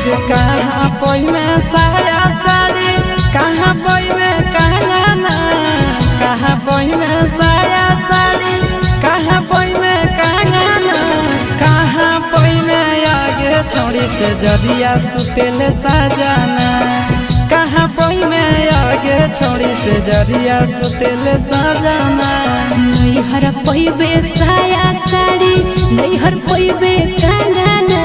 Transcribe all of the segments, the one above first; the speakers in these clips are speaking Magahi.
कहाँ पई में साया साड़ी, कहाँ पई में कंगना, कहाँ पई में साया साड़ी, कहाँ पई में कंगना, कहाँ पई में आगे छोड़ी से जरिया सुतेले साजाना, कहाँ पई में आगे छोड़ी से जरिया सुतेले साजाना। नैहर पैबे साया साड़ी, नैहर पैबे कंगना,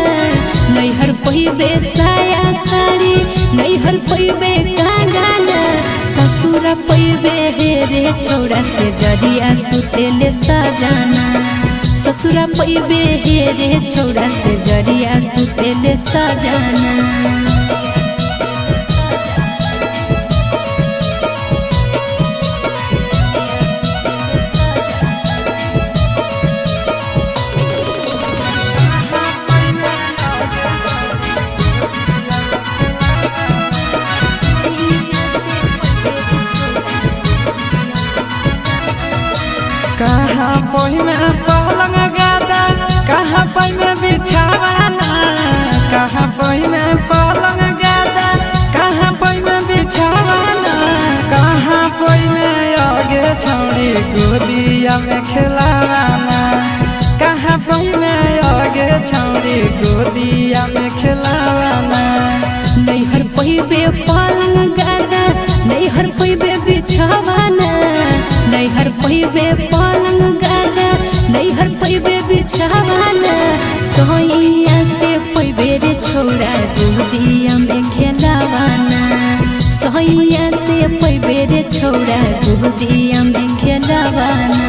नैहर पैबे साया साड़ी, नैहर पैबे कंगना, ससुर पैबे हे रे छौड़ा से जरिया सुतेले सजाना, ससुर पैबे हे रे छौड़ा से जरिया सुतेले सजाना। कहाँ पई में पलंग गादा, कहाँ पई में बिछावाना, कहाँ पई में पलंग गादा, कहाँ पई में बिछावाना, कहाँ पई में आगे छौड़ी गोदिया में खेलावाना, कहाँ पई में आगे छौड़ी गोदिया में खेलावाना। नैहर पैबे पलंग गादा, नैहर पैबे बिछावाना, नैहर पैबे पलंग गादा, नैहर पैबे बिछावाना, सोइया से पैबे रे छौड़ा गोदिया में खेलावाना, सोइया से पैबे रे छौड़ा गोदिया में खेलावाना।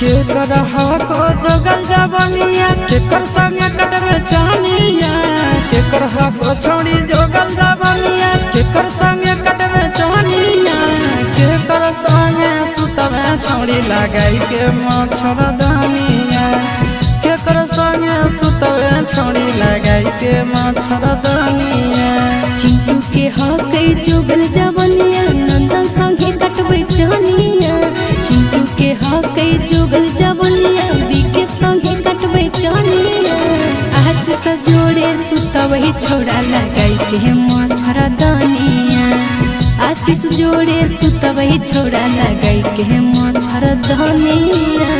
केकर हको जोगल जवनिया, केकर संगे कटबे चानिया, केकर हको छौड़ी जोगल जवनिया, केकर संगे कटबे चानिया, केकर संगे सुतबे छौड़ी लगाई के मच्छर दानिया, केकर संगे सुतबे छौड़ी लगाई के मच्छर दानिया। चिंटू के हकै जुगल जवनिया, नंदन संगे कटबै चनिया, चिंटू के हकै जुगल जवनिया, बीके संगे कटबै चनिया, आशीष जोड़े सुतबै छौड़ा लगाई के मच्छर दनिया, आशीष जोड़े सुतबै छौड़ा लगाई के मच्छर दनिया।